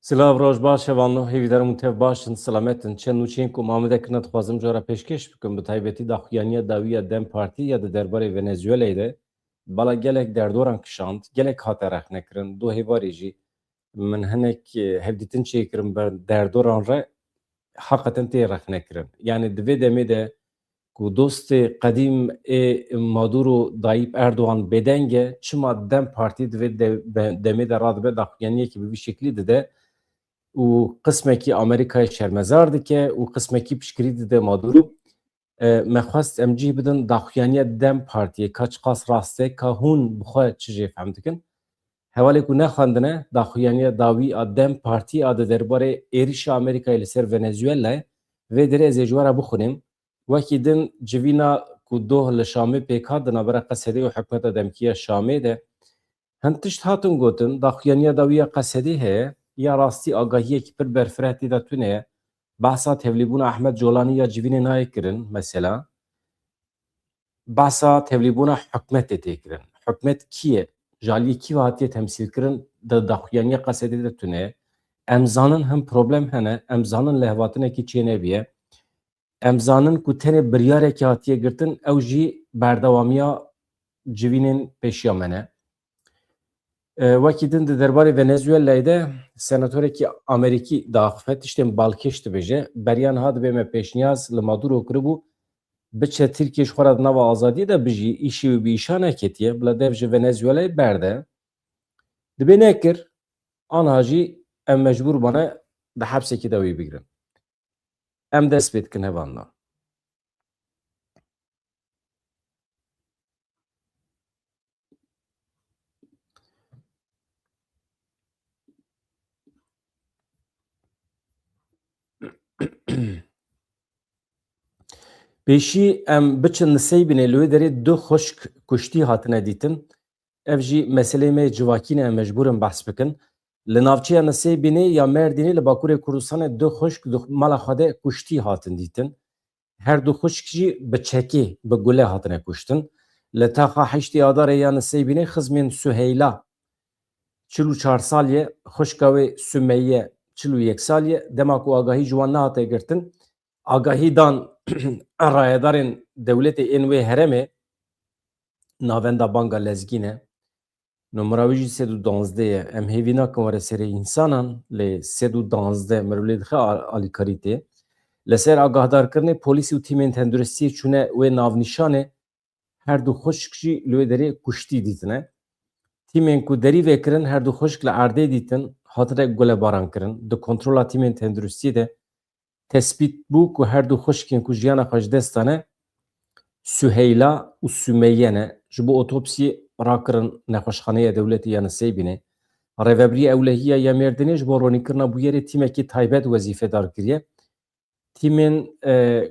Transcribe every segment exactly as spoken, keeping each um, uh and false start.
Silav, roj baş, hevalno, hêvîdarim hûn tev baş in, selamet in. Çend nûçeyên ku Mamude kirine dixwazim cara pêşkêş bikim, bi taybetî daxuyaniya dawî ya DEM Partî ya di derbarê Venezueleyê de. Bala gelek derdoran kişand, gelek hate rexnekirin, do hêvarî jî min hinek, e, hevdîtin çêkirin ber derdoran re, heqeten tê rexnekirin. Yanî di vê demê de ku dostê qedîm ê Maduro Tayyip Erdogan bêdeng e, çima DEM Partî di vê de-, be-, demê de radibe daxuyaniyekî bi vî şeklî dide û qismekî Amerîkayê şermezar dike û qismekî piştgirî dide Maduro? E, me xwest em cih bidin daxuyaniya DEM Partiyê, ka çiqas rast e, ka hûn bi xwe çi jê fehm dikin. Hevalê ku nexwendine, daxuyaniya dawî a DEM Partî a di derbarê êrişa Amerîkayê li ser Venezuelayê, vê derê ez ê ji we re bixwînim. Wekî din civîna ku doh li Şamê pêk hat di navbera Qesedê û hikûmeta demkî ya Şamê de, hin tişt hatin gotin, daxuyaniya dawî ya Qesedê heye, ya rastî agahiyekî pir berfireh tê de tune ye. Behsa tevlîbûna Ehmed Colanî ya civînê nayê kirin, mesela. Behsa tevlîbûna hikûmetê tê kirin. Hikûmet kî ye? Ji aliyê kî ve hatiye temsîlkirin? Di daxuyaniya Qesedê de tune ye. Em zanin hin problem hene, em zanin lihevhatinekî çênebiye. Em zanin ku tenê biryarekî hatiye girtin, ew jî berdewamiya civînên pêşiya me ne. E, wekî din di derbarê Venezuelayê de senatorekî Amerîkî diaxife, tiştên balkêş dibêje. Beriya niha dibê me pêşniyaz li Maduro kiribû, biçe Tirkiye, ji xwe re di nava azadiyê de bijî, îşê wî bi îşa neketiye, bila dev ji Venezuelayê berde. Dibê nekir, anha jî em mecbûr bane di hepsekî de wî bigirin. Em dest pê dikin hevalna. Pêşî em biçin Niseybînê, li wê derê du xwişk kuştî hatine dîtin. Ev jî meseleyê me yê civakî ne, em mecbûr in behs bikin. Li navçeya Niseybînê ya Mêrdînê li Bakurê Kurdistanê du xwişk di mala xwe de kuştî hatin dîtin. Her du xwişk jî bi çekê, bi gule hatine kuştin. Li taxa heştê Adarê ya Niseybînê xizmên Suheyla, çil û çar sal ye, xwişka wê Sumeyye, çil û yek sal ye, dema ku agahî ji wan nehate girtin, agahî dan rayedarên dewletê ên wê herêmê, Navenda Banga Lezgîn e. Numara wî jî sed û duwazdeh ye. Em hêvî nakin were serê însanan, lê sed û duwazdeh mirov lê dixe a-, alîkarî tê. Li ser agahdarkirinê polîs û tîmên tenduristiyê çûne wê navnîşanê, her du xwişk jî li wê derê kuştî dîtine. Tîmên ku derî vê kirin her du xwişk li erdê dîtin, hatine gulebaran kirin. Di kontrola tîmên tenduristiyê de tespît bû ku her du xwişkên ku jiyana xwe ji dest dane Suheyla û Sumeyye ne, ji bo otopsiyê rakirin Nexweşxaneya Dewletê ya Niseybînê. Rêvebirî Ewlehiya ya Mêrdînê ji bo ronîkirina bûyerê tîmekî taybet wezîfedar kiriye. Tîmên, e,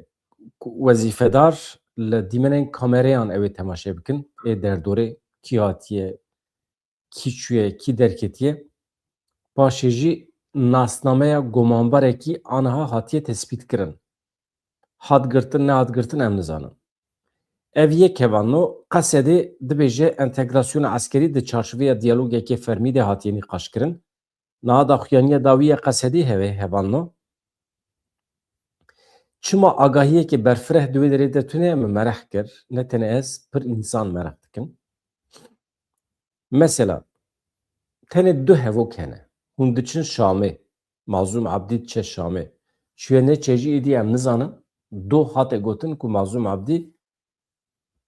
wezîfedar li dîmenên kamereyan ew ê temaşe bikin, ê derdorê kî hatiye, kî çûye, kî derketiye. Paşê jî nasnameya gumanbarekî aniha hatiye tespîtkirin. Hat girtin, nehat girtin, em nizanin. Ev yek hevalno, Qesedê dibêje entegrasyona eskerî di çarçoveya diyalogekê fermî de hatiye nîqaşkirin. Niha daxuyaniya dawî ya Qesedê heve hevalno. Çima agahiyekê berfireh di wê derê de tune ye, min meraq kir. Ne tenê ez, pir însan meraq dikin. Mesela, tenê du hevok hene. Hûn diçin Şamê. Mazlûm Abdî diçe Şamê. Çûye neçe jî êdî em nizanin. Doh hate gotin ku Mazlûm Abdî,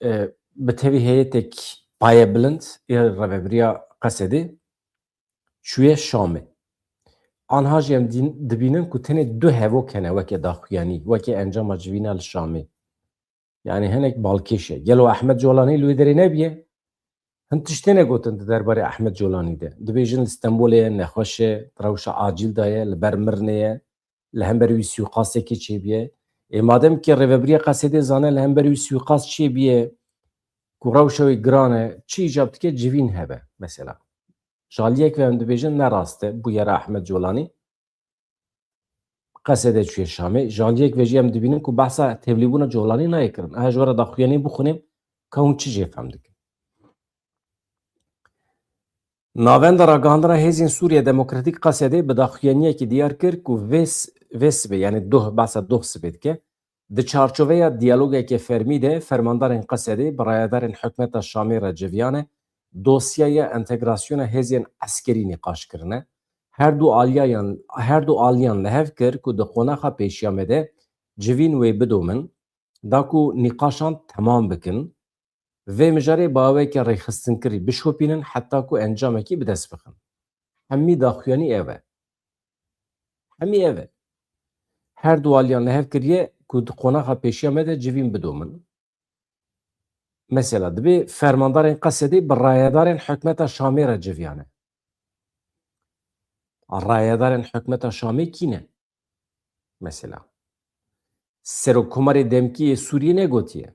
e, bi tevî heyetek payebilind ê rêvebiriya Qesedê çûye Şamê. Anha jî em dîn-, dibînin ku tenê du hevok hene weke daxuyanî, weke encama civîna li Şamê. Yanî hinek balkêş e. Gelo Ehmed Colanî li wê derê nebiye? Hin tişt têne gotin di derbarê Ehmed Colanî de. Dibêjin li Stenbolê ye, nexweş e, rewşa acîl de ye, li ber mirinê ye, li hember wî sûîqastekê çêbiye. Ê madem ki rêvebiriya Qesedê zane li hember wî sûîqast çêbiye, ku rewşa wî giran e, çi îcab dike civîn hebe mesela. Ji aliyek ve em dibêjin ne rast e, bûyera Ehmed Colanî Qesedê çûye Şamê. Ji aliyek ve jî em dibînin ku behsa tevlîbûna Colanî nayê kirin. Eha ji we re daxuyanî bixwînim ka hûn çi jê fehm dikin. Navenda Ragihandina Hêzên Sûriye Demokratîk Qesedê bi daxuyaniyekî diyar kir ku vê s-, vê sibê, yanî doh, behsa doh sibê dike, di çarçoveya diyalogeke fermî de fermandarên Qesedê bi rayedarên hikûmeta Şamê re civiyane, dosyaya entegrasyona hêzên eskerî nîqaş kirine. Her du aliyayan, her du aliyan li hev kir ku di qonaxa pêşiya me de civîn wê bidomin, da ku nîqaşan temam bikin, vê mijarê bi awayeke rêxistinkirî bişopînin heta ku encamekî bi dest bixin. Hemî daxuyanî ev e. Hemî ev e. Her du aliyan li hev kiriye ku di qonaxa pêşiya me de civîn bidomin. Mesela, dibê fermandarên Qesedê bi rayedarên hikûmeta Şamê re civiyane. Rayedarên hikûmeta Şamê kî ne? Mesela, Serokkomarê demkî yê Sûriyê negotiye.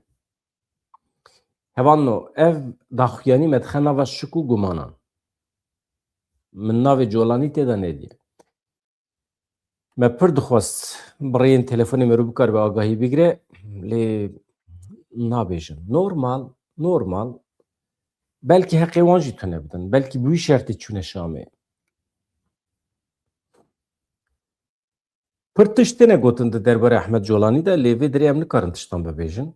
Hevalno, ev daxuyanî me dixe nava şik û gumanan. Min navê Colanî tê de nediye. Me pir dixwest bi rêyên telefonê merû bikaribe agahî bigire, lê nabêjin. Normal, normal. Belkî heqê wan jî tune bidin. Belkî bi wî şertê çûne Şamê. Pir tişt têne gotin di derbarê Ehmed Colanî de, lê vê derê em nikarin tiştan bibêjin.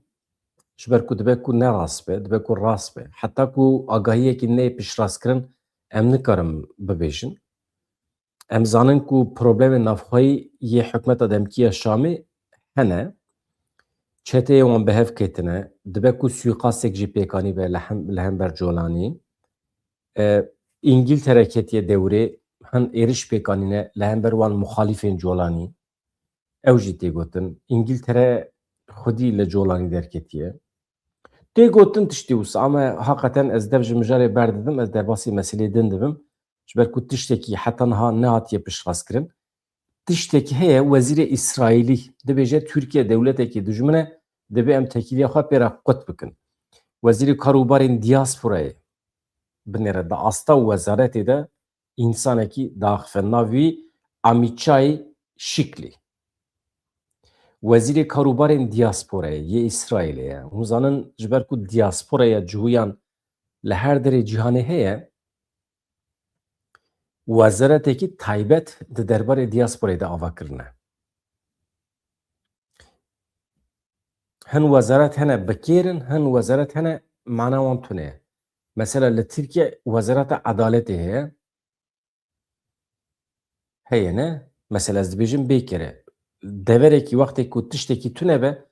Ji ber ku dibe ku ne rast be, dibe ku rast be. Heta ku agahiyekî neyê piştrastkirin, em nikarin bibêjin. Em zanin ku problemên navxweyî yê hikûmeta demkî ya Şamê hene. Çeteyê wan bi hev ketine. Dibe ku suîqastek jî pêk anî be li hem, li hember Colanî. E, Îngiltere ketiye dewrê, hin êriş pêk anîne li hember wan muxalîfên Colanî. Ew jî tê gotin. Îngiltere xwedî li Colanî derketiye. Tê gotin tiştê wisa, ama heqeten ez dev ji mijarê berdidim, ez derbasî meselê din dibim. Ji ber ku tiştekî heta niha nehatiye piştrastkirin. Tiştekî heye, wezîrê Îsraîlî dibêje Tirkiye dewletekî dijmin e, divê em têkiliya xwe pê re qut bikin. Wezîrê Kar û Barên Diasporayê binêre di asta wezaretê de însanekî diaxife, navê wî Amîçay Şiklî. Wezîrê Kar û Barên Diasporayê yê Îsraîlê ye. Hûn zanin ji ber ku diasporaya Cihûyan li her derê cîhanê heye, wezaretekî taybet di derbarê diasporayê de ava kirine. Hin wezaret hene bi kêr in, hin wezaret hene mana wan tune ye. Mesela li Tirkiye Wezareta Edaletê heye. Heye ne? Mesela ez dibêjim bê kere. Deverekî wextê ku tiştekî tune be,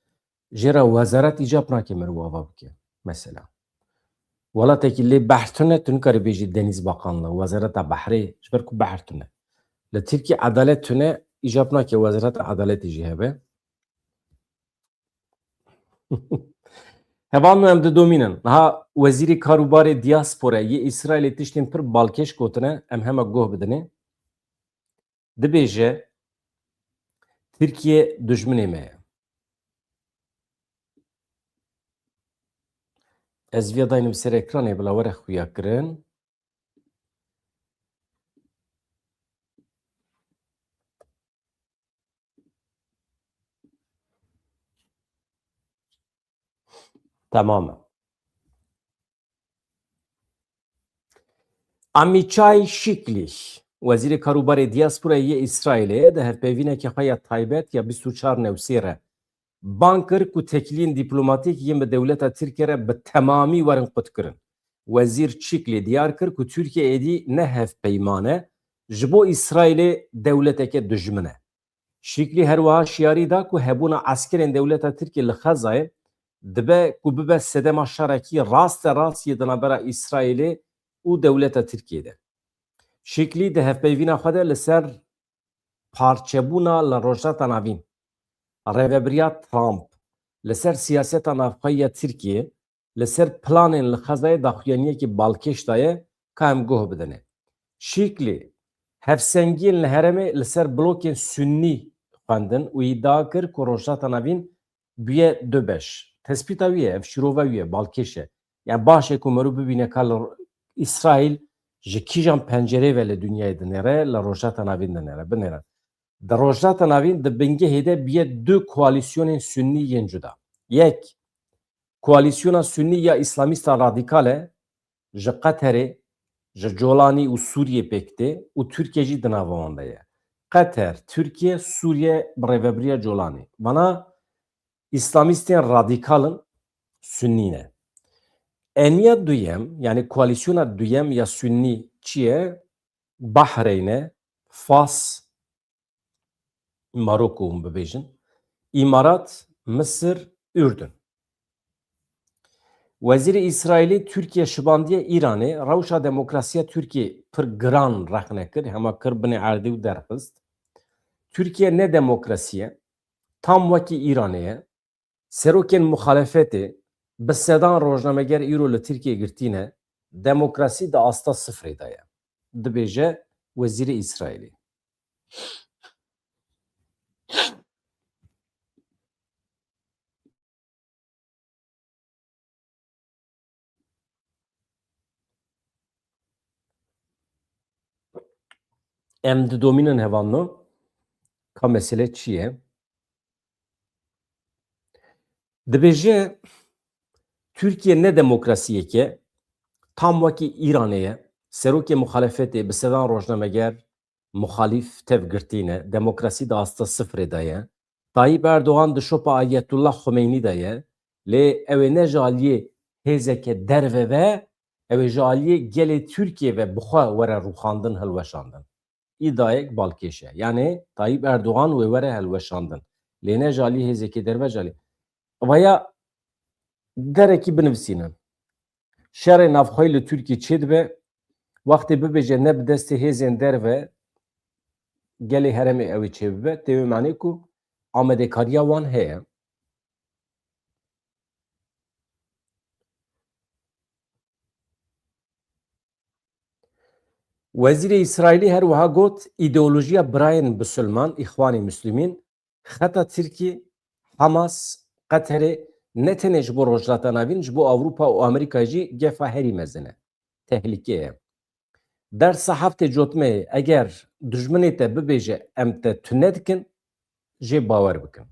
jê re wezaret îcab nake mirov ava bike. Mesela. Welatekî lê behr tune, tu nikarî bêjî Deniz Bakanlığı, Wezareta Behrê, ji ber ku behr tune. Li Tirkiye edalet tune, îcab nake Wezareta Edaletê jî hebe. Hevalno, em didomînin. Niha Wezîrê Kar û Barê Diaspora yê Îsraîlê tiştên pir balkêş gotine, em hema guh bidinê. Dibêje, Tirkiye dijminê me ye. Ez viya daynim ser ekranê, bila were xuya kirin. Tamam e. Amîçay Şiklî, Wezîrê Karûbarê Diasporayê yê Îsraîlê, di hevpeyvîneke xwe ya taybet ya bîst û çar newsê re bang kir ku têkiliyên dîplomatîk yên bi dewleta Tirkiye re bi temamî werin qutkirin. Wezîr Şiklî diyar kir ku Tirkiye êdî ne hevpeyman e, ji bo Îsraîlê dewleteke dijmin e. Şiklî her wiha şiyarî da ku hebûna eskerên dewleta Tirkiyê li Xezayê dibe ku bibe sedema şerekî rasterast yê di navbera Îsraîlê û dewleta Tirkiyê de. Şiklî di hevpeyvîna xwe de li ser parçebûna li Rojhilata Navîn, rêvebiriya Trump, li ser siyaseta navxweyî ya Tirkiyê, li ser planên li Xezayê daxuyaniyekî balkêş daye, ka em guh bidinê. Şiklî hevsengiyên li herêmê li ser blokên sunnî xwendin û îdia kir ku Rojhilata Navîn bûye du beş. Tespîta wî ye, ev şîrove wî ye, balkêş e. Yani baş e ku merû bibîne ka li Îsraîl ji kîjan pencereyê ve li dinyayê dinêre, li Rojhilata Navîn dinêre, binêre. Di Rojhilata Navîn di bingehê de bûye du koalîsyonên sunnî yên cuda. Yek, koalîsyona sunnî ya îslamîsta radîkal e, ji Qeterê, ji Colanî û Sûriyê pêk tê û Tirkiye jî di nava wan de ye. Qeter, Tirkiye, Sûriye bi rêvebiriya Colanî. Vana îslamîstên radîkal in, Sunnî ne. Eniya duyem, yani koalîsyona duyem ya Sunnî çi ye? Bahreyn e, Fas, Maroko hûn bibêjin, Îmarat, Misir, Urdun. Wezîrê Îsraîlî Tirkiye şibandiye Îranê, rewşa demokrasiya Tirkiye pir giran rexne kir, hema kir binê erdê û derxist. Tirkiye ne demokrasî ye, tam wekî Îranê ye. Serokên muxalefetê bi sedan rojnameger îro li Tirkiyê girtî ne, demokrasî di asta sifrê de ye, dibêje wezîrê Îsraîlê. Em didomînin hevalno, ka mesele çi ye? Dibêje, Tirkiye ne demokrasiyeke, tam wekî Îranê ye. Serokê muxalefetê bi sedan rojnameger, muxalîf tev girtî ne. Demokrasî di asta sifrê de ye. Tayyip Erdogan di şopa Ayetullah Xumeynî de ye. Lê ew ê ne ji aliyê hêzeke derve ve, ew ê ji aliyê gelê Tirkiye ve bi xwe were rûxandin, hilweşandin. Îdayek balkêş e. Yanê Tayyip Erdogan wê were hilweşandin. Lê ne ji alî hêzekê derve ji alî. Vaya derekî binivîsînin. Şerê navxweyî li Tirkiyê çêdibe, wextê bibêje ne bi destê hêzên derve gelê herêmê ew ê çêbibe, tê wê manê ku amadekariya wan heye. Wezîrê Îsraîlî her wiha got, îdeolojiya birayên bisilman, Îxwanê Muslimîn, xeta Tirkî, Hamas, Qeterê ne tenê ji bo Rojhilata Navîn, ji bo Ewropa û Amerîkayê jî gefa herî mezin e. Tehlîke ye. Dersa heftê cotmehê, eger dijminê te bibêje em te tune dikin, jê bawer bikin.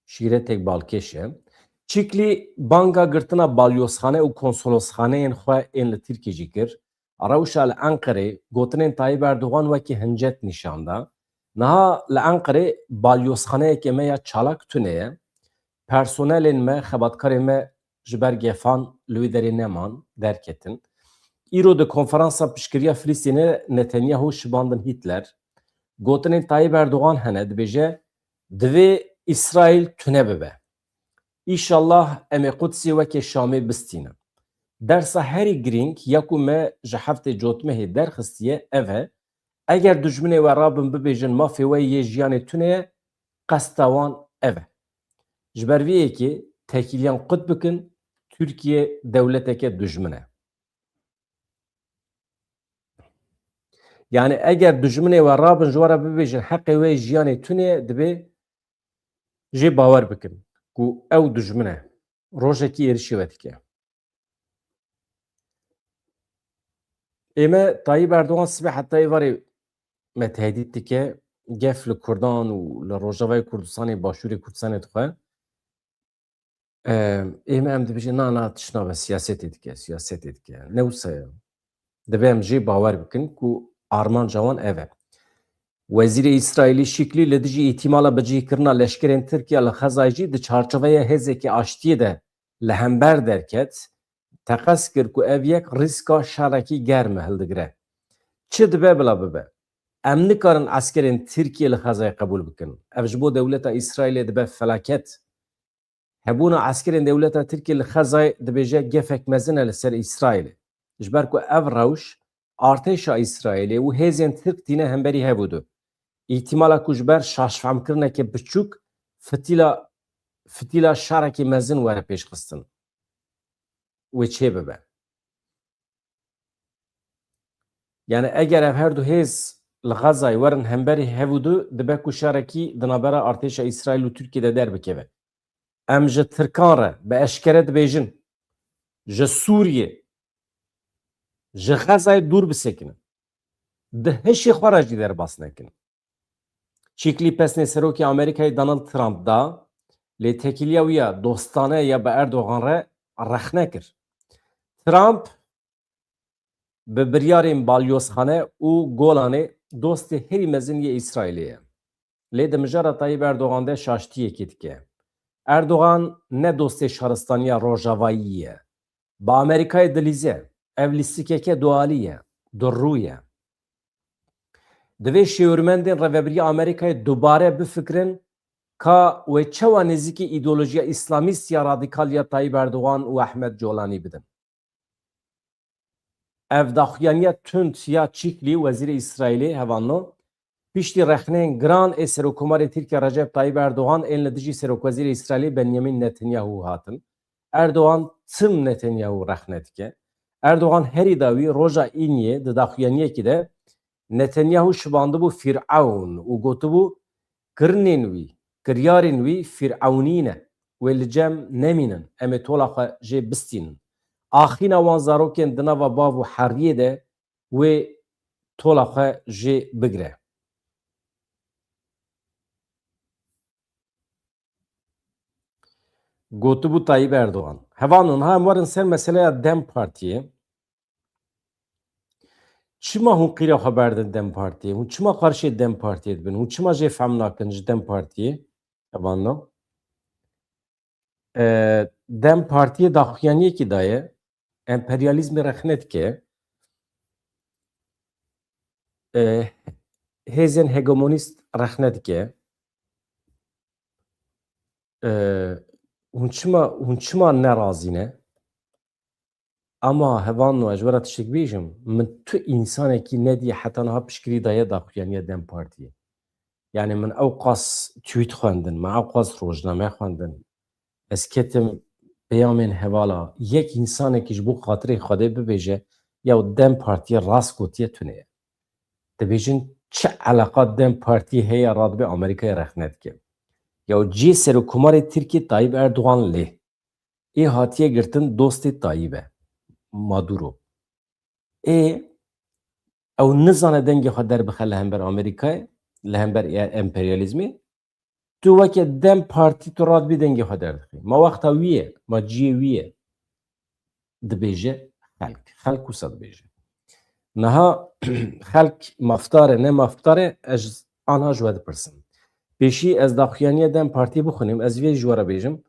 Şîretek balkêş e. Çîklî banga girtina balyozxane û konsolosxaneyên xwe ên li Tirkî jî kir. Rewşa li Enqerê gotinên Tayyip Erdogan wekî hincet nîşan da. Niha li Enqerê balyozxaneyeke me ya çalak tune ye. Personelên me, xebatkarên me ji ber gefan li wî derê neman, derketin. Îro di konferansa piştgiriya Filistînê Netanyahu şibandin Hitler. Gotinên Tayyip Erdogan hene, dibêje, divê Îsraîl tune bibe. Îşallah em ê Qudsê weke Şamê bistînin. Dersa herî girîng ya ku me ji heftê cotmehê derxistiye ev e, eger dijminê we rabin bibêjin mafê we yê jiyanê tune ye, qesta wan ev e. Ji ber vê yekê tekîliyan qut bikin, Tirkiye dewleteke dijmin e. Yani eger dijminê we rabin ji we re bibêjin heqê we yê jiyanê tune ye, dibê jê bawer bikin ku ew dijmin e. Rojekî êrişî we dike. Ê me Tayyip Erdogan sibê heta êvarê me tehdît dike, gef li Kurdan û li Rojavayê Kurdistanê, Başûrê Kurdistanê dixwe. Em, ê me em dibêjin, na, na, tişt nabe, siyasetê dike, siyasetê dike. Ne wisa ye. Divê em jê bawer bikin ku armanca wan ev e. Wezîrê Îsraîlî Şîklî li dijî îhtîmala bicihkirina leşkerên Tirkiye li Xezayê jî di çarçoveya hêzeke aştiyê de li hember derket, teqez kir ku ev yek rîska şerekî germ e hildigire. Çi dibe bila bibe. Em nikarin eskerên Tirkiye li Xezayê qebûl bikin. Ev ji bo dewleta Îsraîlê dibe felaket. Hebûna eskerên dewleta Tirkiyê li Xezayê dibêje gefek mezin e li ser Îsraîlê. Ji ber ku ev rewş artêşa Îsraîlê û hêzên Tirk tîne hemberî hev û du. Îhtîmala ku ji ber şaşfehmkirineke biçûk fitîla, fitîla şerekê mezin were pêşxistin. Wê çê bibe. Yani eger ev her du hêz li Xezayê werin hemberî hev û du, dibe ku şerekî di navbera artêşa Îsraîl û Tirkiyê de derbikeve. Em ji Tirkan re bi eşkere dibêjin, ji Sûriyê, ji Xezayê dûr bisekinin. Di hişê xwe re jî derbas nekin. Çîklî pesnê serokê Amerîkayê Donald Trump da, lê têkiliya wî ya dostane ya bi Erdogan re rexne kir. Trump bi biryarên balyozxane û Golanê dostê herî mezin yê Îsraîlê ye. Lê di mijara Tayyip Erdogan de şaştiyekê dike. Erdogan ne dostê şaristaniya rojavayî ye. Bi Amerîkayê dilîze. Ev lîstikeke dualî ye. Durû ye. Divê şêwirmendên rêvebiriya Amerîkayê dubare bifikirin ka wê çawa nêzîkî îdeolojiya îslamîst ya radîkal ya Tayyip Erdogan û Ahmet Colanî bidin. Ev daxuyaniya tund ya Çîklî, wezîrê Îsraîlê, hevalno, piştî rexneyên giran ê Serokkomarê Tirkiye Recep Tayyip Erdogan ên li dijî Serokwezîrê Îsraîlê Benyamin Netanyahu hatin. Erdogan tim Netanyahu rexne dike. Erdogan herî dawî roja Îniyê di daxuyaniyekî de Netanyahu şibandibû Fîrewn û gotibû, kirinên wî, kiryarên wî fîrewnî ne. Wê li cem nemînin. Em ê tola xwe jê bistînin. Axîna wan zarokên di nava bav û heriyê de wê tola xwe jê bigire. Gotibû Tayyip Erdogan. Hevalno, niha em werin ser meseleya DEM Partiyê. Çima hûn qîra xwe berdin DEM Partiyê? Hûn çima qarşê DEM Partiyê dibin? Hûn çima jê fehm nakin ji DEM Partiyê? Hevalno. E, DEM Partiyê daxuyaniyekî daye. Emperyalîzmê rexne dike. E, hêzên hegemonîst rexne dike. E, hûn çima, hûn çima nerazî ne? Ama hevalno, ez ji we re tiştek bêjim, min tu însanekî nedî heta niha piştgirî daye daxuyaniya DEM Partiyê. Yani min ew qas tweet xwendin, min ew qas rojname xwendin. Ez ketim peyamên hevala, yek însanekî ji bo xatirê Xwedê bibêje, ya DEM Partiyê rast gotiye, tune ye. Dibêjin çi eleqa DEM Partiyê heye, radibe Amerîkayê rexne dike. Ya cihê Serokkomarê Tirkiyê Tayyip Erdogan lê. Ê hatiye girtin dostê Tayyip e. Maduro. Ê ew nizane dengê xwe derbixe li hember Amerîkayê, li hember e-, emperyalîzmê. Tu weke DEM Partî tu radibî dengê xwe derdixî. Ma wexta wî ye, ma ciyê wî ye. Dibêje xelk. Xelk wisa dibêje. Niha xelk mafdar e, ne mafdar e, ez anha ji we dipirsim. Pêşî ez daxuyaniya DEM Partiyê bixwînim, ez vê ji we re bêjim.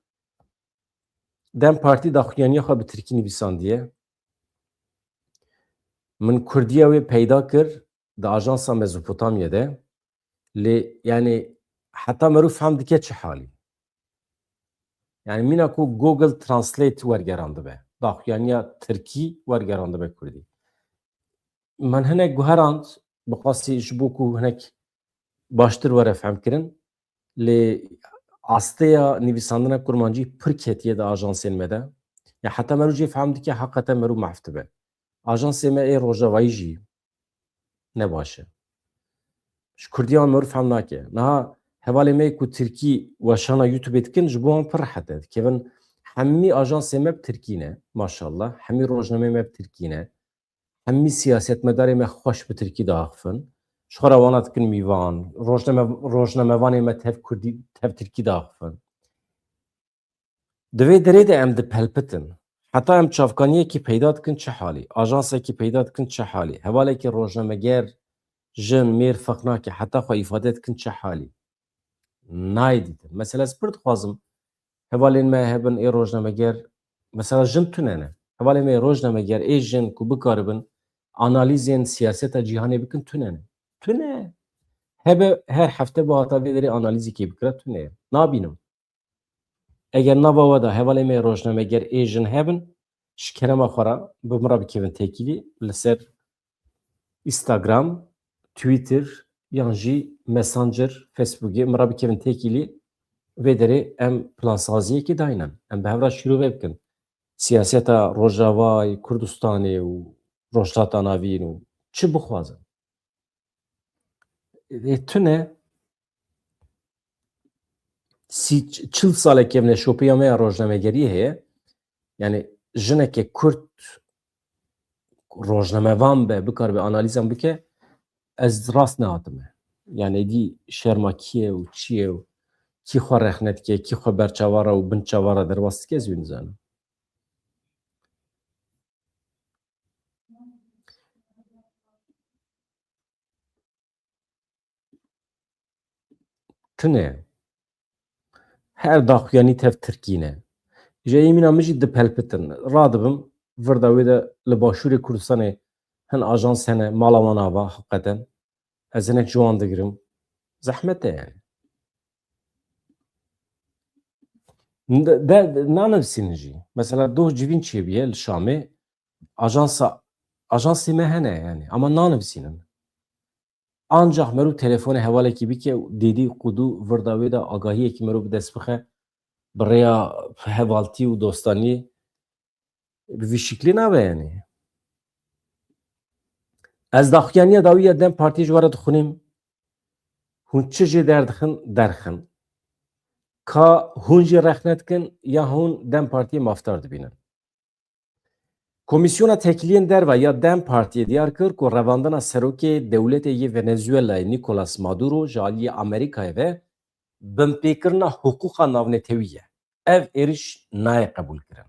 DEM Partî daxuyaniya xwe bi tirkî nivîsandiye. Min kurdiya wê peyda kir di ajansa Mezopotamya de. Lê, yani, heta meriv fehm dike çi halî. Yani, mîna ku Google Translate wergerandibe, daxuyaniya tirkî wergerandibe kurdî. Min hinek guherand, bi qasî ji bo ku hinek baştir were fehmkirin, lê asteya nivîsandina kurmancî pir ketiye di ajansên me de. Ya heta meriv jê fehm dike, heqeten meriv mehf dibe. Ajansê me ê rojavayî jî ne baş e. Ji kurdiyan meriv fehm nake. Niha hevalê me ku tirkî weşana YouTubeê dikin, ji bo wan pir rehet e. Dikevin hemî ajansê me bi tirkî ne, maşallah. Hemî rojnameyê me bi tirkî ne. Hemî siyasetmedarê me xweş bi tirkî diaxifin. Ji xwe re wana dikin mîvan. Rojname-, rojnamevanê me tev kurdî, tev tirkî diaxifin. Di vê derê de em dipelpitin. Heta em çavkaniyekî peyda dikin çi halî? Ajansekî peyda dikin çi halî? Hevalekî rojnameger, jin, mêr, feq nake, heta xwe îfade dikin çi halî? Nayê dîtin. Mesela ez pir dixwazim hevalên me hebin ê rojnameger, mesela jin tune ne. Hevalên me ê rojnameger, ê jin ku bikaribin analîzên siyaseta cîhanê bikin, tune ne. Tune. Hebe her hefte bi hata vê derê analîzekê bikira, tune ye. Nabînim. Eger nava we de hevalê me rojnameger ê jin hebin, ji kerema xwe re bi min re bikevin têkilî li ser Instagram, Twitter yan jî Messenger, Facebookê min re bikevin têkilî, vê derê em plansaziyekê daynin. Em bi hev re şîrove bikin. Siyaseta Rojavayê, Kurdistanê û Rojhilata Navîn û çi bixwazin. Ê tune sî çil sale kevneşopeya me ya rojnamegeriyê heye. Yani jineke Kurd rojnamevan be, bikaribe analîzan bike, ez rast nehatime. Yani êdî şerma kî ye û çi ye û kî xwe rexne dike, kî xwe ber çavara û bin çavara derbas dike, ez wê nizanim. tune. Her daxuyanî tev tirkî ne. Ji eyê mîna min jî dipelpitin. Radibim, virda wê de li Başûrê Kurdistanê hin ajans hene, mala wan ava, heqeten. Ez hinek ji wan digirim. Zehmet e yani. De, de, nanivsînin jî. Mesela doh civîn çêbiye li Şamê, ajansa, ajansê me hene yani. Ama nanivsînin. Ancak merû telefonê hevalekî bike û dêdî qudû virda wê de agahiyekî merû bi dest bixe, bi rêya hevaltî û dostaniyê bi vî şiklî nabe yani. Ez daxuyaniya dawî ya DEM Partiyê ji we re dixwînim. Hûn çi jê derdixin, derxin. Ka hûn jê rexne dikin ya hûn DEM Partiyê mafdar dibînin. Komîsyona Tekiliyên Derve ya DEM Partiyê diyar kir ku revandina serokê dewletê yê Venezuelayê Nicolas Maduro ji aliyê Amerîkayê ve binpêkirina hiqûqa navnetewî ye. Ev êrîş nayê qebûlkirin.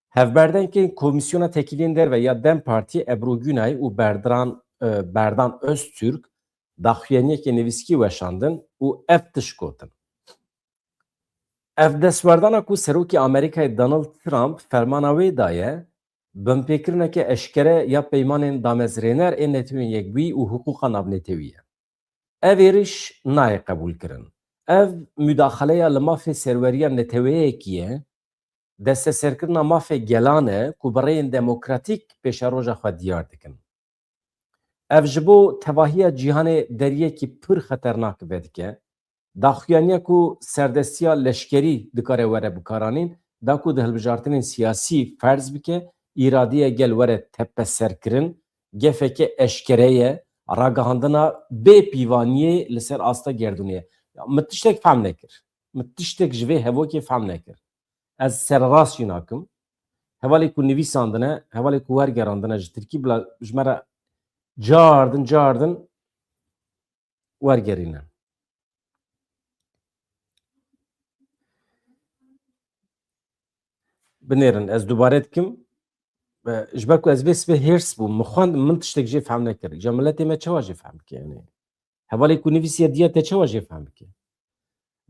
Hevberdengên Komîsyona Tekiliyên Derve ya DEM Partiyê Ebru Günay û Berdiran, e, Berdan Öztürk daxuyaniyeke nivîskî weşandin û ev tişt gotin. Ev destwerdana ku Serokê Amerîkayê Donald Trump fermana wê daye, binpêkirineke eşkere ya peymanên damezrêner ên Netewên Yekbûyî û hiqûqa navnetewî ye. Ev êrîş nayê qebûlkirin. Ev mudaxaleya li mafê serweriya neteweyekî ye, desteserkirina mafê gelan e ku bi rêyên demokratîk pêşeroja xwe diyar dikin. Ev ji bo tevahiya cîhanê deriyekî pir xeternak vedike. Daxuyaniya ku serdestiya leşkerî dikare were bikaranîn, da ku di hilbijartinên siyasî ferz bike, îradeya gel were tepeserkirin, gefeke eşkere ye, ragihandina bê pîvaniyê li ser asta gerdûnê ye. Ya, min tiştek fehm nekir. Min tiştek ji vê hevokê fehm nekir. Ez sererast jî nakim. Hevalê ku nivîsandine, hevalê ku wergerandine ji tirkî bila ji me re cardin cardin wergerîne. Binêrin, ez dubare dikim. E, ji ber ku ez vê sibê hêrs bûm, min xwend, min tiştek jê fehm nekir. Îca miletê me çawa jê fehm bike? Yani, hevalê ku nivîsiye diya te çawa jê fehm bike?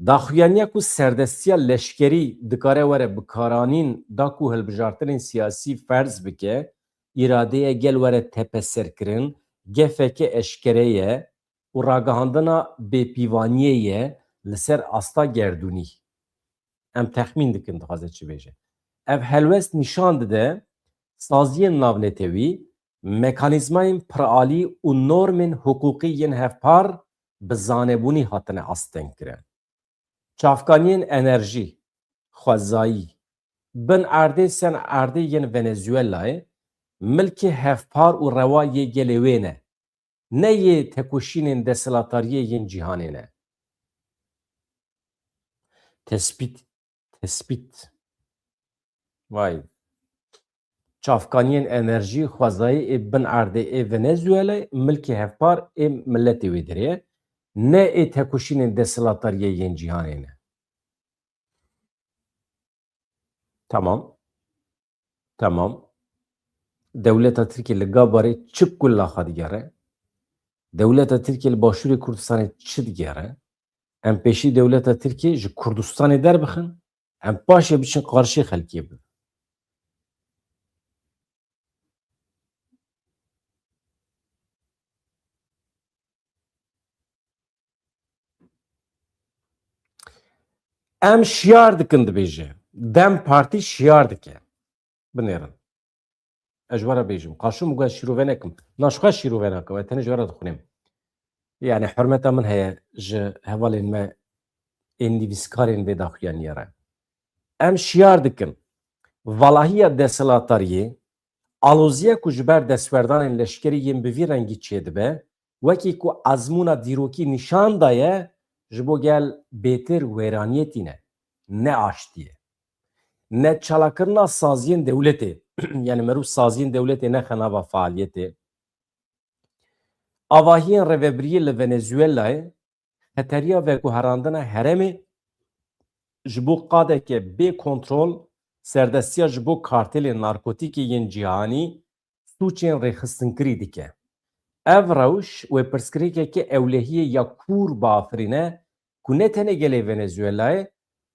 Daxuyaniya ku serdestiya leşkerî dikare were bikaranîn, da ku hilbijartinên siyasî ferz bike, îradeya gel were tepeserkirin, gefeke eşkere ye û ragihandina bêpîvaniyê ye li ser asta gerdûnî. Em texmîn dikin dixwaze çi bêje. Ev helwest nîşan dide saziyên navnetewî, mekanîzmayên piralî û normên hiqûqî yên hevpar bi zanebûnî hatine astengkirin. Çavkaniyên enerjî, xwezayî, bin erdê sen erdê yên Venezuelayê, milkê hevpar û rewa yê gelê wê ne. Ne yê tekoşînên desthilatdariyê yên cîhanê ne. Tespît, tespît. Vay. Çavkaniyên enerjî, xwezayî ê bin erdê ê Venezuelê, milkê hevpar ê miletê wê derê ye. Ne ê tekoşînên desthilatdariyê yên cîhanê ne. Tamam. Tamam. Dewleta Tirkiyê li Gabarê çi kulla xwe digere? Dewleta Tirkiyê li Başûrê Kurdistanê çi digere? Em pêşî dewleta Tirkiyê ji Kurdistanê derbixin, em paşê biçin qarşî xelkê bibin. Em şiyar dikin dibêje. DEM Partî şiyar dike. Binêrin. Ez ji we re bêjim. Qaşûm û ez şîrove nekim. Na ji xwe şîrove nakim. Ez tenê ji we re dixwînim. Yani hurmeta min heye ji hevalên me ên nivîskarên vê daxuyaniyê re. Em şiyar dikin. Valahiya desthilatdariyê, aloziya ku ji ber destwerdanên leşkerî yên bi vî rengî çêdibe, wekî ku ezmûna dîrokî nîşan daye, ji bo gel bêtir wêraniyê tîne, ne aştiyê. Ne çalakirina saziyên dewletê, yani merû saziyên dewletê nexe nava faaliyetê. Avahiyên rêvebiriyê li Venezuelayê xeteriya veguherandina herêmê ji bo qadeke bê kontrol, serdestiya ji bo kartêlên narkotîkê yên cîhanî sûcên rêxistinkirî dike. Ev rewş wê pirsgirêkeke ewlehiyê ya kûr biafirîne ku ne tenê gelê Venezuelayê,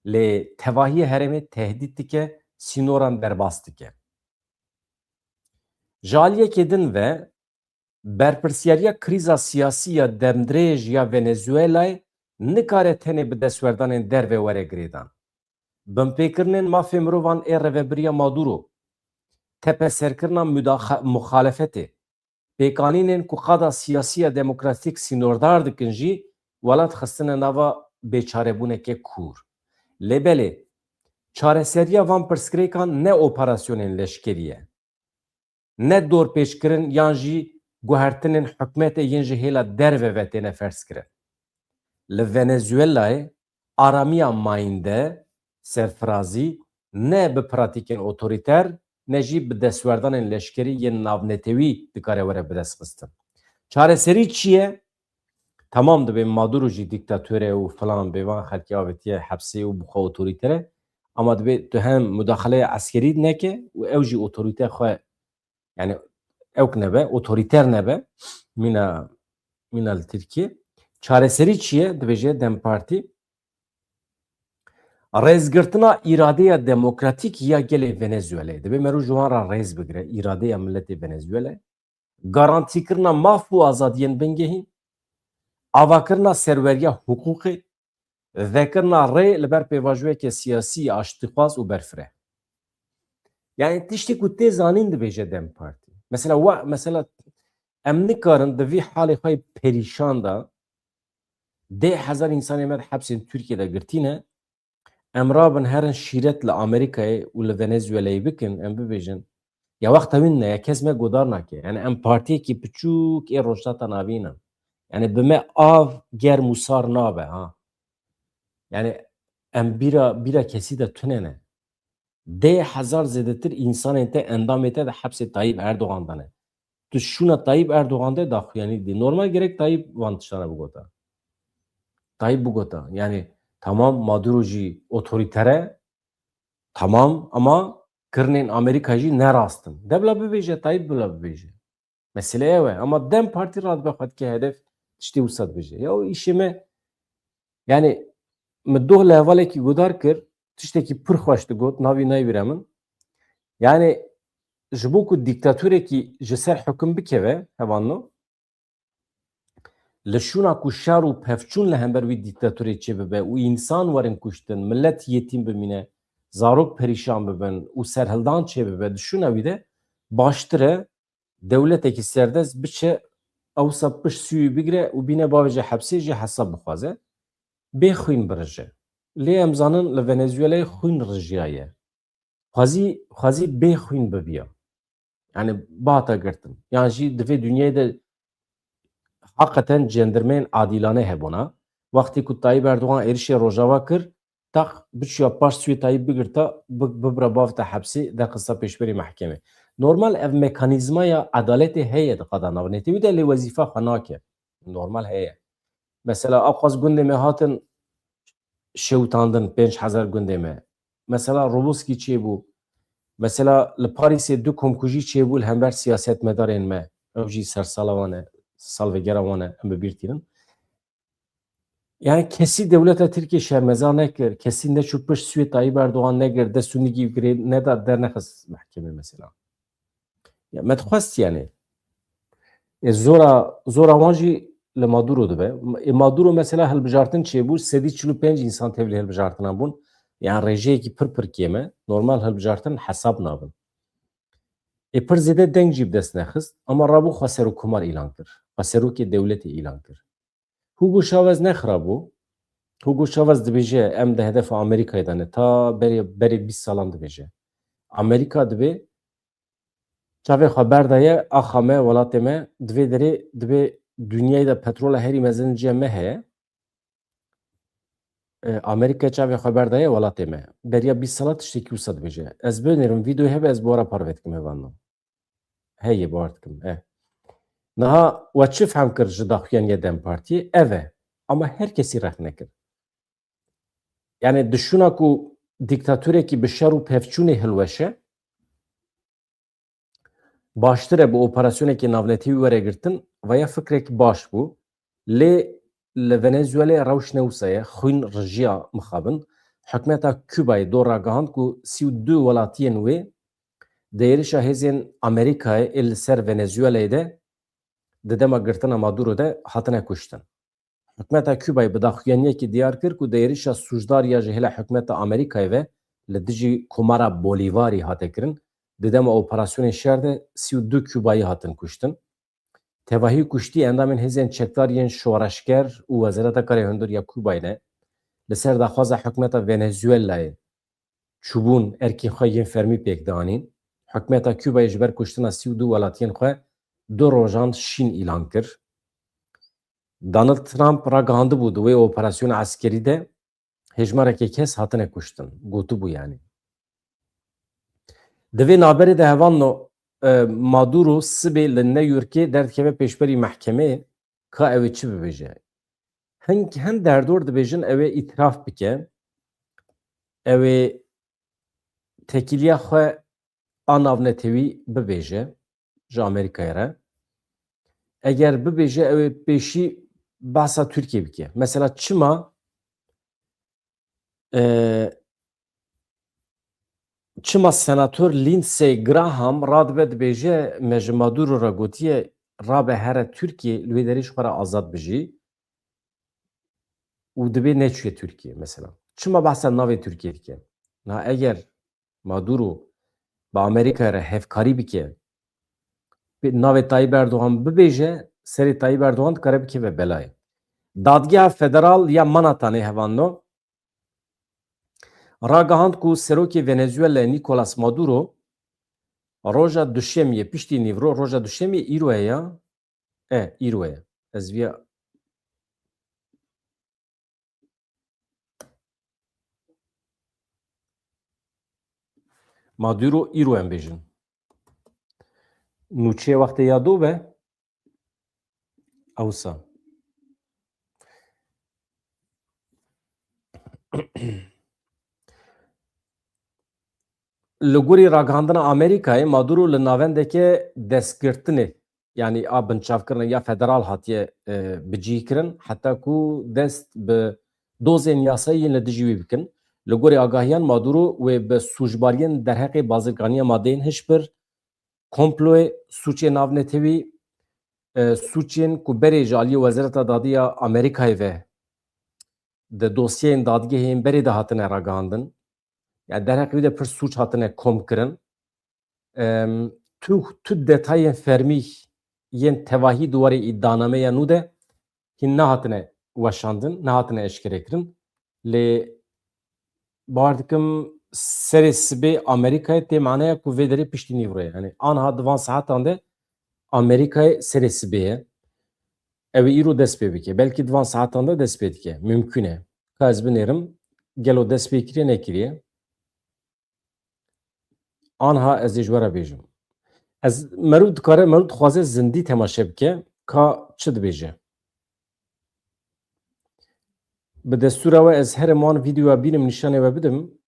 lê tevahiyê herêmê tehdît dike, sînoran derbas dike. Ji aliyekê din ve, berpirsiyariya krîza siyasî ya demdirêj ya Venezuelayê nikare tenê bi destwerdanên derve were girêdan. Binpêkirinên mafê mirovan ê rêvebiriya Maduro, tepeserkirina mudaxa-, muxalefetê, pêkanînên ku qada siyasî ya demokratîk sînordar dikin jî welat xistine nava bêçarebûneke kûr. Lê belê, çareseriya van pirsgirêkan ne operasyonên leşkerî ye, ne dorpêçkirin yan jî guhertinên hikûmetê yên ji hêla derve ve têne ferzkirin. Li Venezuelayê aramiya mayînde, serfirazî, ne bi pratîkên otorîter, ne jî bi destwerdanên leşkerî yên navnetewî dikare were bidestxistin. Çareserî çi ye? Tamam, dibê Maduro jî dîktator e û filan bê, van xelkê avêtiye hepsê û bi xwe otorîter e. Ama dibê tu hem mudaxaleya eskerî neke û ew jî otorîte xwe, yani ewk nebe, otorîter nebe, mîna, mîna li Tirkiyê. Çareserî çi ye? Dibêje DEM Partî, rêzgirtina îradeya demokratîk ya gelê Venezuelê. Dibê meriv ji wan re rêz bigire, îradeya miletê Venezuelê. Garantîkirina maf û azadiyên bingehîn, avakirina serweriya hiqûqê, vekirina rê li ber pêvajoyeke siyasî aştîxwaz û berfireh. Yani tiştê ku tê zanîn dibêje DEM Partî. Mesela wa, mesela em nikarin di vî halê xwe yê perîşan de deh hezar insanê me di hepsên Tirkiyê de girtî ne, em rabin herin şîret li Amerîkayê û li Venezuelayê bikin, em bibêjin, ya wexta wî ne, ya kes me godar nake. Yani em partiyekî piçûk ê Rojhilata Navîn in. Yani bi me av germ û sar nabe, ha. Yani em bîra, bîra kesî de tune ne. Deh hezar zêdetir însanên te, endamê te di hepsê Tayyip Erdogan de ne. Tu şûna Tayyip Erdogan de daxuyanî dî. Normal gerek Tayyip van tiştana bigota. Tayyip bigota. Yani tamam, Maduro jî otorîter e, tamam, ama kirinên Amerîka jî ne rast in. De bila bibêje, Tayyip bila bibêje. Mesele ew e. Ama DEM Partî radibe xwe dike hedef, tiştê wisa dibêje. Ya o îşê me, yani min doh li hevalekî guhdar kir, tiştekî pir xweş digot, navî nayê bîra min. Yani ji bo ku dîktatorekî ji ser hukum bikeve, hevalno, li şûna ku şer û pevçûn li hember wî dîktatorê çêbibe û însan werin kuştin, milet yetîm bimîne, zarok perîşan bibin û serhildan çêbibe, di şûna wî de baştir e dewletekî serdest biçe, ewsa pişt sûyî bigire û bîne bavêje hepsê, jî hesab bixwaze. Bê xwîn birije. Lê em zanin li Venezuelayê xwîn rijiyaye. Xwezî, xwezî bê xwîn bibiya. Yani bata girtin. Yan jî di vê dinyayê de heqeten cendirmeyên adîlane hebûna. Wextê ku Tayyip Erdogan êrişê Rojava kir, teq biçiya paş sûyê Tayyip bigirta, bi-, bibira bavta hepsê, derxista pêşberî mehkemê. Normal ev mekanîzmaya edaletê heye di qada navnetewî de, lê wezîfa xwe nake. Normal heye. Mesela aqaz gundê me hatin şewitandin, pênc hezar gundê me. Mesela Roboskî çêbû. Mesela li Parîsê du komkujî çêbû li hember siyasetmedarên me. Ew jî sersala wan e, salvegera wan e, em bi bîr tînin. Yani kesî dewleta Tirkiyê şermezar nekir, kesî neçû pişt sûyê Tayyip Erdogan negir, dest û nigî girê neda, dernexist mehkemê mesela. Ya me dixwest yani. E, zora, zora wan jî li Maduro dibe. E, Maduro mesela hilbijartin çêbû, sedî çil û pênc însan tevlî hilbijartinan bûn. Yani rêjeyekî pir pir kêm e. Normal hilbijartin hesab nabin. E, pir zêde deng jî bi dest nexist, ama rabû xweserokkomar îlan kir. Xweserokê dewletê îlan kir. Hugo Chavez ne xirab bû. Hugo Chavez dibêje, em di hedefa Amerîkayê de ne. Ta berê, berê bîst salan dibêje. Amerîka dibê çavê xwe berdaye, axa me, welatê me, di vê derê dibê dinyayê de petrola herî mezin ciya me heye. E, Amerîka çavê xwe berdaye welatê me. Beriya bîst sala tiştekî wisa dibêje. Ez binêrim, vîdeoyê hebe ez bi we re parve dikim, hevalno. Heye, bawer dikim. E. Niha we çi fehm kir ji daxuyaniya DEM Partiyê? Ev e. Ama her kesî rex nekir. Yani di şûna ku dîktatorekî bi şer û pevçûnê hilweşe, baştir e bi operasyonekê navnetewî were girtin, veya fikrek baş bû. Lê li Venezuelê rewş ne wisa ye, xwîn rijiya mixabin. Hikûmeta Cubayê do ragihand ku sî û du welatiyên wê di êrişa hêzên Amerîkayê ê li ser Venezueleyê de di dema girtina Maduro de hatine kuştin. Hikûmeta Cubayê bi daxuyaniyekê diyar kir ku di êrişa sûcdar ya ji hêla hikûmeta Amerîkayê ve li dijî Komara Bolîvarî hate kirin, di dema operasyonên şer de sî û du Cubayî hatin kuştin. Tevahî û kuştî endamên hêzên çekdar yên şoreşger û Wezareta Karê Hundir ya Cubayê ne. Li ser daxwaza hikûmeta Venezuelayê çûbûn erkên xwe yên fermî pêk dianîn. Hikûmeta Cubayê ji ber kuştina sî û du welatiyên xwe du rojan şîn îlan kir. Donald Trump ragihandibû di wê operasyona eskerî de hêjmareke kes hatine kuştin, gotibû yanî. Di vê navberê de hevalno, e, Maduro sibê li New Yorkê derdikeve pêşberî mehkemeyê ka ew ê çi bibêje. Hin, hin derdor dibêjin ew ê îtiraf bike, ew ê tekîliya xwe a navnetewî bibêje ji Amerîkayê re. Eger bibêje ew ê pêşî behsa Tirkiyê bike. Mesela çima, e, çima senator Lindsey Graham radibe dibêje me ji Maduro re gotiye rabe here Tirkiyê li wê derê ji xwe re azad bijî û dibê neçûye Tirkiyê mesela. Çima behsa navê Tirkiyê dike? Na eger Maduro bi Amerîkayê re hevkarî bike, bi navê Tayyip Erdogan bibêje, serê Tayyip Erdogan dikare bikeve belayê. Dadgeha Federal ya Manhatanê hevalno ragihand ku serokê Venezuelê Nicolas Maduro roja duşemiyê, piştî nîvro, roja duşemiyê îro ye ya, e, îro ye. Ez viya Maduro îro em bêjin. Nûçeyê wextê ya do be, ewsa. Li gorî ragihandina Amerîkayê, Maduro li navendeke destgirtinê, yanî a binçavkirina ya federal hatiye, e, bicihkirin, heta ku dest bi dozên yasayî yên li dijî wî bikin. Li gorî agahiyan, Maduro wê bi sûcbariyên derheqê bazirganiya madeyên hişbir, komployê, sûcê navnetewî, e, sûcên ku berê ji aliyê Wezareta Dadî ya Amerîkayê ve di dosyeyên dadgehê yên berê de hatine ragihandin, yani derheqê wî de pir sûc hatine komkirin. Em, tu, tu detayên fermî yên tevahî di warê îddianameya nû de hîn nehatine weşandin, nehatine eşkerekirin. Lê bawer dikim serê sibê Amerîkayê tê maneya ku vê derê piştî nîvro ye. Yani anha di van saetan de Amerîkayê serê sibê ye. Ew ê îro dest pê bike. Belkî di van saetan de dest pê dike. Mimkûn e. Ka ez binêrim, gelo dest pê kiriye, nekiriye? Anha ez ê ji we re bêjim. Ez, meriv dikare, meriv dixwaze zindî temaşe bike, ka çi dibêje. Bi destûra we ez herê wan vîdeoya bînim nîşanê we bidim.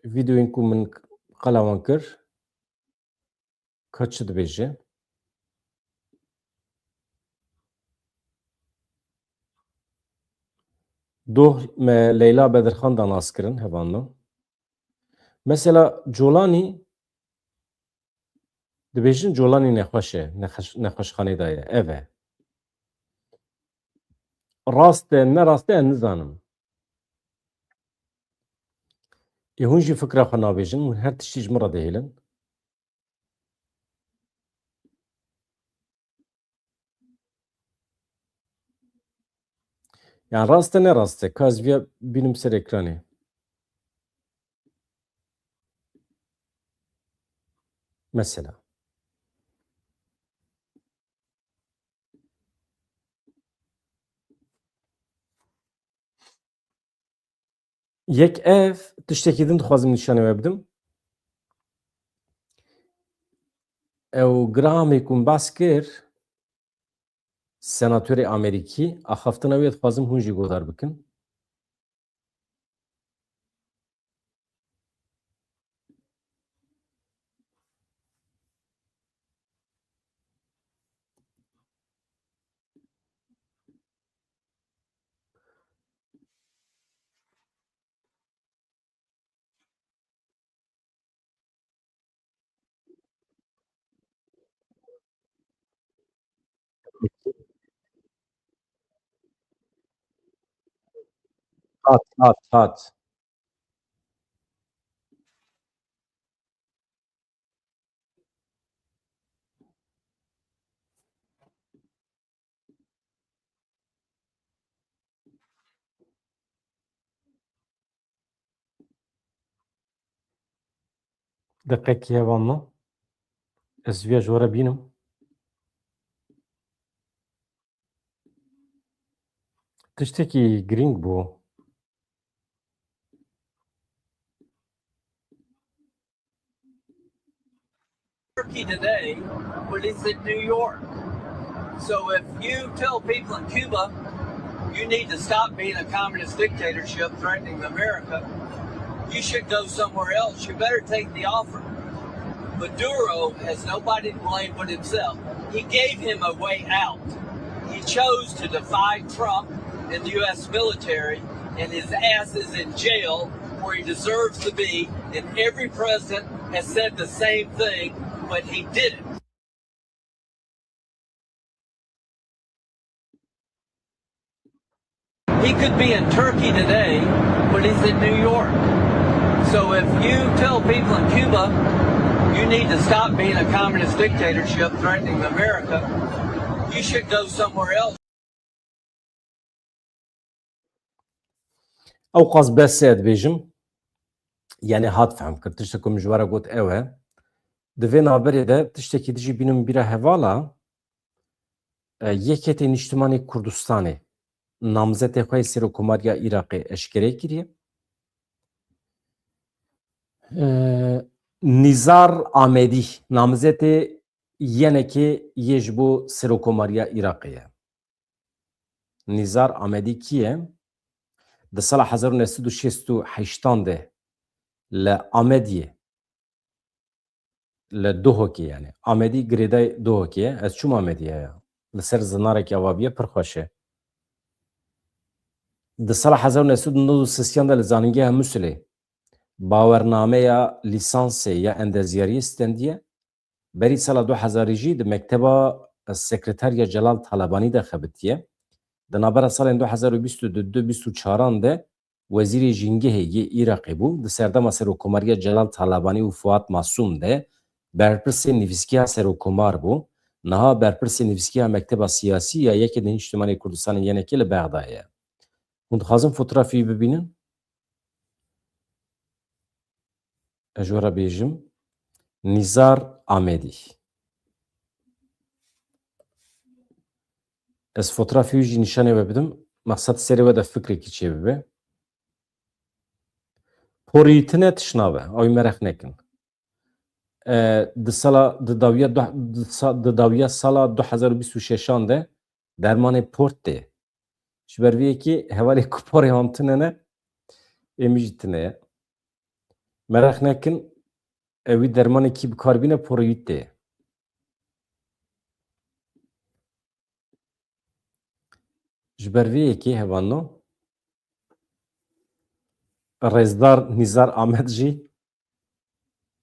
Vîdeoyên ku min qala wan kir. Ka çi dibêje? Doh me Leyla Bedirxan da naskirin, hevalno. Mesela Colanî, dibêjin Colanî nexweş e, nexweş-, nexweşxanê de ye. Ev e. Rast e, ne rast e, ez nizanim. Ê hûn jî fikra xwe nabêjin, hûn her tiştî ji min re dihêlin. Yani rast e, ne rast e? Ka ez viya bînim ser ekranê. Mesela. Yek ev, tiştekî din dixwazim nîşanê we bidim. Ew Grahamê ku min behs kir, senatorê Amerîkî, axaftina wê dixwazim hûn jî guhdar bikin. Hat, hat, hat. Deqekî hevalno. Ez vîya ji we re bînim. Tiştekî girîng bû. Turkey today, but it's in New York. So if you tell people in Cuba, you need to stop being a communist dictatorship threatening America, you should go somewhere else. You better take the offer. Maduro has nobody to blame but himself. He gave him a way out. He chose to defy Trump and the U S military, and his ass is in jail where he deserves to be. And every president has said the same thing, but he didn't. He could be in Turkey today, but he's in New York. So if you tell people in Cuba, you need to stop being a communist dictatorship threatening America, you should go somewhere else. Ew qas bes e dibêjim. Yani hat fehm kir. Tiştek ku min ji we re got ew e. Di vê navberê de tiştekî dijî bînim bîra hevala, e, Yeketê Niştimanê Kurdistanê namzetê xwe yê Serokkomariya Iraqê eşkere kiriye. E, Nizar Amedî namzetê yenekê yê ji bo Serokkomariya Iraqê ye. Nizar Amedî kî ye? Di sala hezar û neh sed û şêst û heştan de li Amediyê, li Duhokê yani. Amedî girêdayê Duhokê ye. Ez çûm Amediyê ya. Li ser zinarekî ava bûye pir xweş e. Di sala hezar û neh sed û nod û sêyan de li Zanîngeha Musilê bawernameya lîsansê ya endezyariyê stendiye. Berî sala du hezarî jî di mekteba sekreterya Celal Talabanî de xebitiye. Di navbera salên du hezar û bîst û du bîst û çaran de wezîrê jîngehê yê Iraqê bû. Di serdema serokkomariya Celal Talabanî û Fuat Masûm de berpirsê nivîskiya serokkomar bû. Niha berpirsê nivîskiya mekteba siyasî ya Yekê Niştimanê Kurdistanê yenekê li Bexdayê ye. Hûn dixwazin fotografiyê bibînin? Ez ji we re bêjim, Nîzar Amedî. Ez fotografê wî jî nîşanê we bidim. Mexsed serê we de fikrekî çêbibe. Porî tine tişt nabe. Ew ê mereq nekin. E, di sala, di dawiya du, di sa, di dawiya sala du hezar û bîst û şeşan de dermanê port tê. Ji ber vê yekê hevalê ku porê wan tune ne, ê min jî tune ye. Mereq nekin, ewî dermanekî bi kar bîne porê wî tê. Ji ber vê yekê hevalno, Rêzdar Nîzar Amed jî,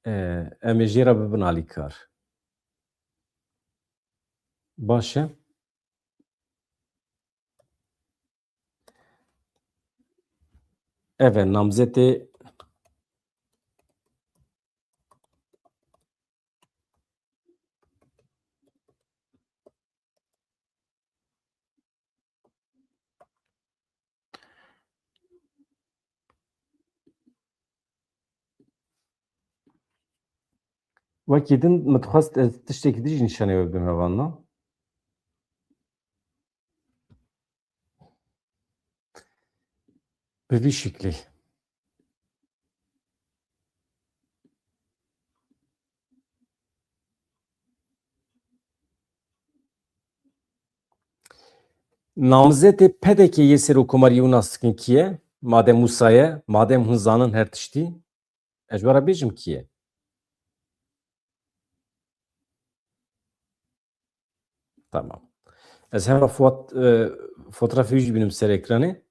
e, em ê jê re bibin alîkar. Baş e. Ev e namzetê. Wekî din min dixwest ez tiştekî din jî nîşanê we bidim hevalno. Bi vî şiklî. Namzetê P D K yê serokkomariyê û nas dikin kî ye? Madem wisa ye, madem hûn zanin her tiştî, ez ji we re bêjim kî ye? Tamam. Ez hema fot-, e, fotoğrafê wî jî bînim ser ekranê.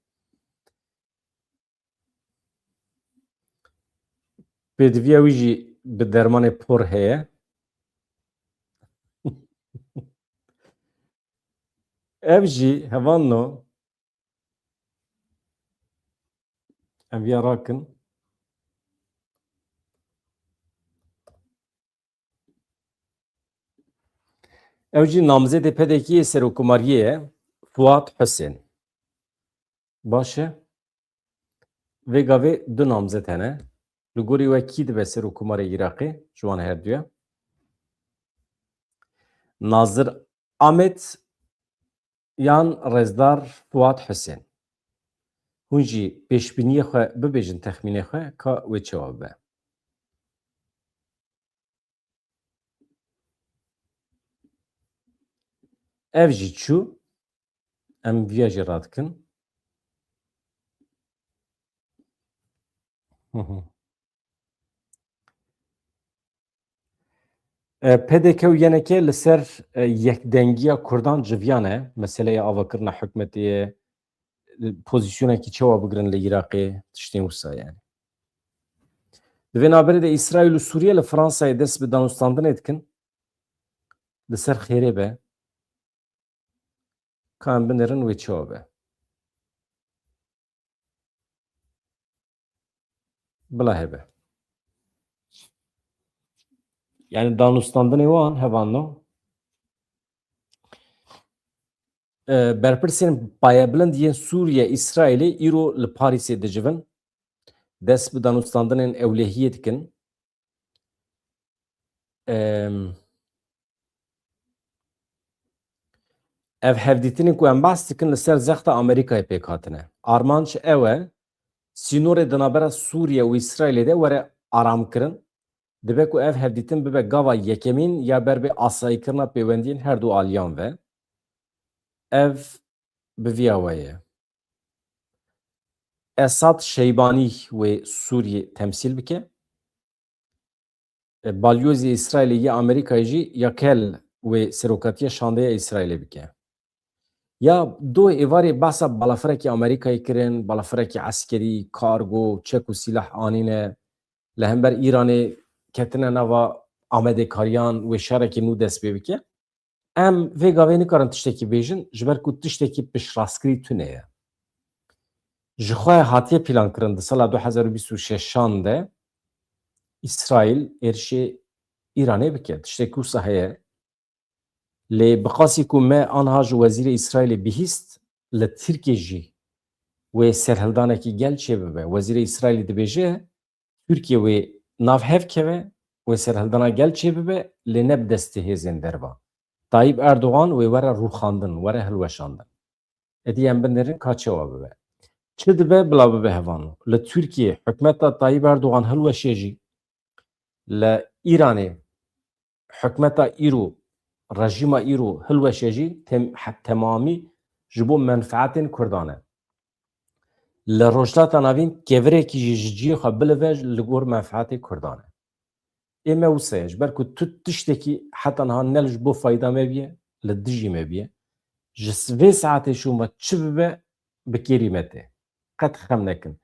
Pêdiviya wî jî bi dermanê por heye. Ev jî hevalno Em viya rakin. Ew jî namzêdê P D K'ê serokkomariyê ye, Fuat Husên. Baş e. Vê gavê du namzet hene. Li gorî we kî dibe serokkomarê Iraqê ji wan herduya? Nazir Amed yan Rêzdar Fuat Husên? Hûn jî pêşbîniyê xwe bibêjin, texmînê xwe, ka wê çawa bibe. Ev jî çû. Em viya jî radikin. Hı hı. E, P D K û Y N K li ser, e, yekdengiya Kurdan civiyane, meseleya avakirina hikûmetê ye, e, pozîsyonekî çawa bigirin li Iraqê, tiştên wisa yani. Di vê navberê de Îsraîl û Sûriye li Fransayê dest bi danûstandinê dikin. Li ser xêrê be. Ka em binêrin wê çawa be. Bila hebe. Yani danûstandinê wan hevalno. E, berpirsên payebilind yên Sûriye, Îsraîlê îro li Parîsê dicivin. Dest bi danûstandinên ewlehiyê dikin. Em, ev hevdîtinên ku em behs dikin li ser zexta Amerîkayê pêk hatine. Armanc ew e, sînorê di navbera Sûriye û Îsraîlê de were aramkirin. Dibe ku ev hevdîtin bibe gava yekemîn ya ber bi asayîkirina pêwendiyên her du aliyan ve. Ev bi viya we ye. Esad Şeybanî wê Sûriyê temsîl bike. E, balyozê Îsraîlê yê Amerîkayê jî ya kel wê serokatiya şandeya Îsraîlê bike. Ya doh êvarê behsa balafirekî Amerîkayê kirin, balafirekî eskerî, kargo, çek û sîlah anîne, li hember Îranê ketine nava amadekariyan wê şerekî nû dest pê bike. Em vê gavê nikarin tiştekî bêjin, ji ber ku tiştekî piştrastkirî tune ye. Ji xwe hatiye plankirin di sala du hezar û bîst û şeşan de Îsraîl êrişê Îranê bike. Tiştekî wisa heye. Lê bi qasî ku me anha ji wezîrê Îsraîlê bihîst, li Tirkiyê jî wê serhildanekî gel çêbibe. Wezîrê Îsraîlê dibêje, Tirkiye wê nav hev keve, wê serhildana gel çêbibe, lê ne bi destê hêzên derva. Tayyip Erdogan wê were rûxandin, were hilweşandin. Êdî em binêrin ka çawa bibe. Çi dibe bila bibe hevano? Li Tirkiyê hikûmeta Tayyip Erdogan hilweşe jî, li Îranê hikûmeta îro, rejîma îro hilweşe jî tem-, he-, temamî ji bo menfeetên Kurdan e. Li Rojhilata Navîn kevirekî jî ji cihê xwe bilive li gor menfeetê Kurdan e. Ê me wisa ye, ji ber ku tu tiştekî heta niha ne ji bo fayda me bûye, li dijî me bûye. Ji s-, vê saetê şûn ve çi bibe, bi kêrî me tê. Qet xem nekin.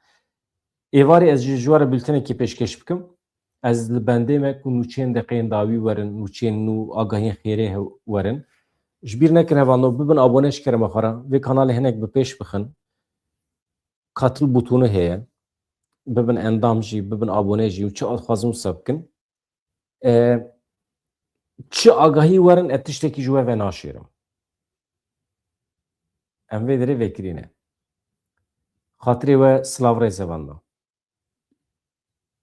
Êvarê ez jî ji we re bultenekî pêşkêş bikim. Ez li bendê me ku nûçeyên deqeyên dawî werin, nûçeyên nû, agahiyên xêrê hev-, werin. Ji bîr nekin hevano, bibin abone ji kerema xwe re. Vê kanalê hinek bi pêş bixin. Katıl butonu heye. Bibin endam jî, bibin abone jî û çi dixwazin wisa bikin. E, çi agahî werin, ez tiştekî ji we venaşêrim. Em vê derê vekirîne. Xatirê we silav rêz hevano.